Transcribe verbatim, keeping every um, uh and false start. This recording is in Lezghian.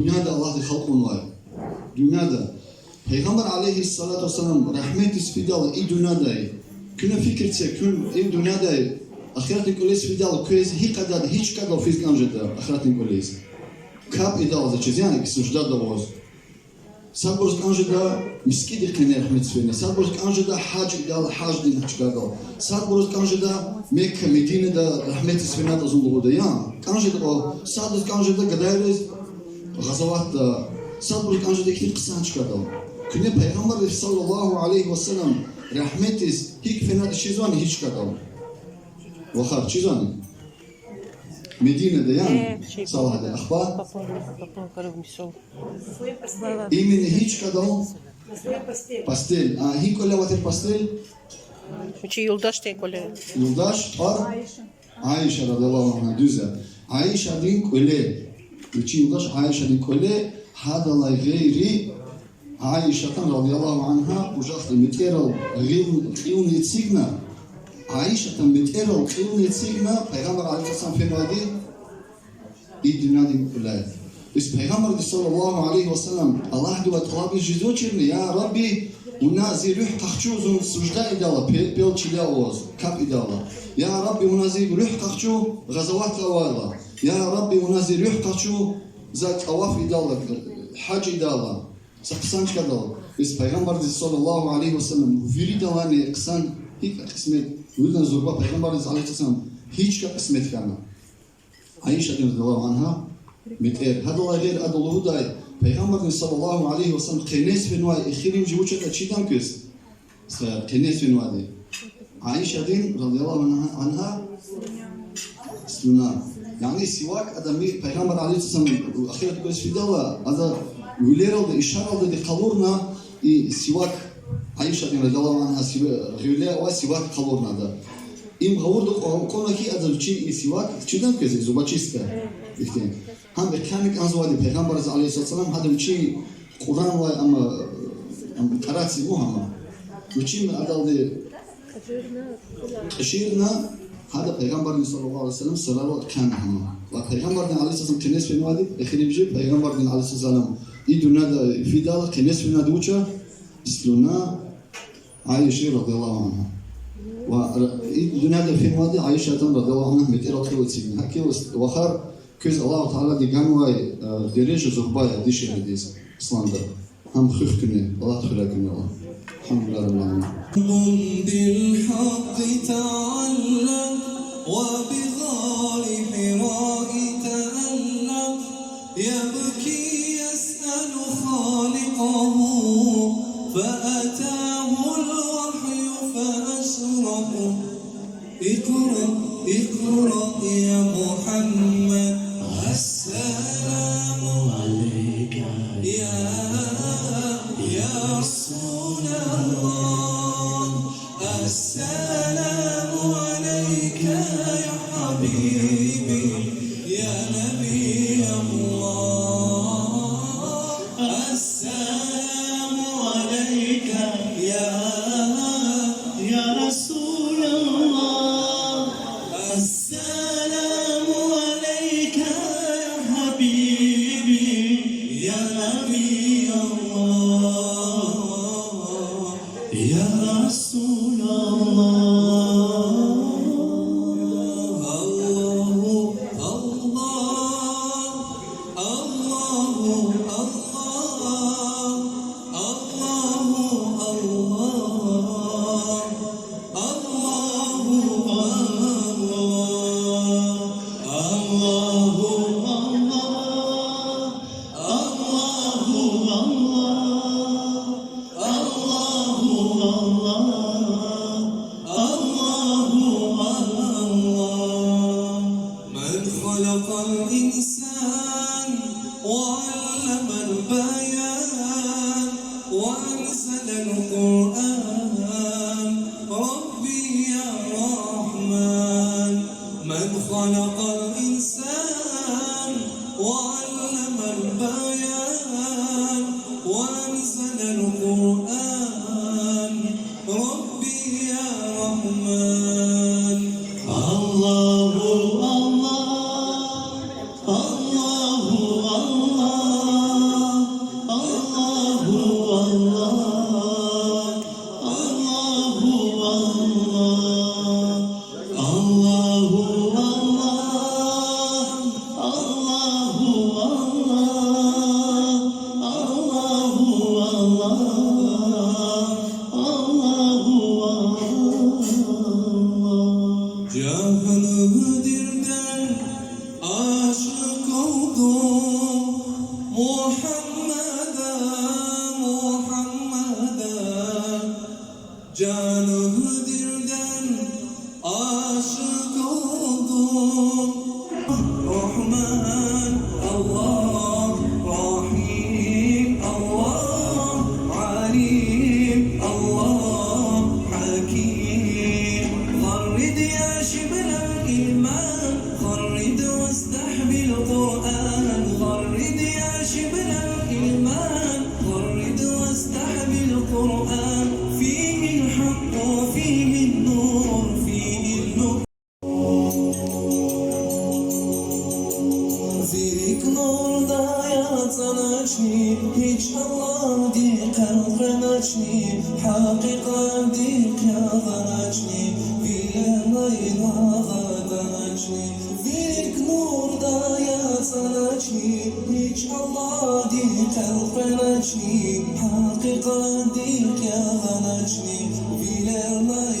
Дуьньяда Аллагьди халкьнавай. Дуьньяда. Пайгъамбар عليه الصلاة والسلام рагьметдиз фидайла и дуьньядай. Куьне фикир це, куьн и дуьньядай ахиратдин кӀвализ фидайла квез гьи кьадар, гьи чкадал физ кӀан жеда ахиратдин кӀвализ. КапӀ ийидайла заз чиз, яни суждада аваз. Садбуруз кӀан жеда мискӀиндин къене рагьметдиз фена, садбуруз кӀан жеда гьаж ийидайла гьаждин чкадал. Садбуруз кӀан жеда Мекка, Мединада рагьметдиз фена зун лугьуда, я. КӀан жеда, садбуруз кӀан жеда гадайриз гъазаватда, садбуруз кӀан жеда ихьтин хъсан чкадал. Куьне Пайгъамбарди صلى الله عليه وسلم рагьметдиз гьикӀ фенатӀа чизвани гьи чкадал? Вахар, чизвани? Мединада, яни? Э, чи Салагьда, ахпа? Именно гьи чкадал? Постель. А, гьи кӀвале авай тир постель? Вичин юлдашдин кӀвале. Юлдаш, тӀвар? Аиша رضي الله عنها, дуьз я. Аишадин кӀвале. Вичин юлдаш Аишадин кӀвале, гьадалай гъейри Аишатан رضي الله عنها къужахда метӀерал гъил-, кьилни эцигна, Аишатан метӀерал кьилни эцигна, Пайгъамбар عليه الصلاة والسلام фенвайди и дуьньядин кӀваляй. Бес Пайгъамбарди صلى الله عليه وسلم Аллагьдивай тӀалабиз жезвачирни, я Рабби, вуна зи руьгь къахчу зун сужда ийидайла, пе-, пел чиле аваз, капӀ ийидайла. Я Рабби, вуна зи руьгь къахчу гъазаватда авайла. Я Рабби, вуна зи руьгь къахчу за тӀаваф ийидайла, гьаж ийидайла, са хъсан чкадал. Бес Пайгъамбардиз صلى الله عليه وسلم виридалайни хъсан гьикӀ кьисмет, виридан зурба Пайгъамбардиз عليه الصلاة والسلام гьи чка кьисмет хьана. Аишадин رضي الله عنها метӀер. Гьадалай гъейри ада лугьудай, Пайгъамбардин صلى الله عليه وسلم къенез фенвай эхиримжи вуч ятӀа чидан квез? Са къенез фенвайди. Аишадин رضي الله عنها слюна. Яни сивак, ада ми Пайгъамбар عليه الصلاة والسلام ахират квез фидайла, ада вилералди, ишаралди къалурна и сивак, Аишадин رضي الله عنها сива-, гъивиле авай сивак къалурна ада. Им гъавурда кьва-, кьуна хьи, ада вичи и сивак чидан квез, зубочистка. Ихьтин. Гьам экъяна кӀанзавайди Пайгъамбарза عليه الصلاة والسلام, гьада вичи Къуръанлай ама, ам, кӀараци мугьама. Вичи ма адалди кьиширна, гьада Пайгъамбардин صلى الله عليه وسلم сарала кана гьама. Ва Пайгъамбардин عليه الصلاة والسلام къенез фенвайди, эхиримжи Пайгъамбардин عليه الصلاة والسلام и дуьньяда фидайла къенез фенвайди вуч я? Слюна Аиши رضي الله عنها. Ва р-, и дуьньяда фенвайди Аишатан رضي الله عنها метӀерал кьил эцигна. Гьакӏ вахар квез Аллагьу Таалади ганвай, э, дережа зурба я дишегьлидиз исландин. Гьам хуьх куьне, Аллагьди хуьрай куьне, Аллагь. الحمد لله رب العالمين. بالحق تعلق وبغار حراء تألق. يبكي يسأل خالقه فأتاه الوحي فأشرق. اقرأ، اقرأ يا محمد. السلام عليك يا، يا رسول الله. السلام عليك يا حبيبي يا نبي الله. السلام عليك يا، يا رسول الله. السلام عليك يا حبيبي يا نبي الله. يا رسول الله. الله، الله، الله، الله، الله، الله، الله، الله. الله، الله، الله، الله، الله، الله، الله. من خلق الإنسان وعلم البيان وأنزل القرآن. ربي يا رحمن، من خلق الإنسان وعلم البيان وأنزل القرآن. ربي يا رحمن. الله، الله، الله، الله. Мугьаммада, Мугьаммада, жану дилден ашикь олдум. Рагьман Аллагь, Рагьим Аллагь, Алим Аллагь, Гьаким. غرد يا شبل الإيمان، غرد واستحب القرآن، غرد يا شبل الإيمان، غرد واستحب القرآن، فيه الحق وفيه النور، فيه النور. Вилик нурдай ацӀаначни, гьич Аллагьдихъ элкъвеначни, гьакъикъатдихъ ягъаначни, вилерилай вагъатӀаначни. Вилик нурдай ацӀаначни, гьич Аллагьдихъ элкъвеначни, гьакъикъатдихъ ягъаначни, вилерилай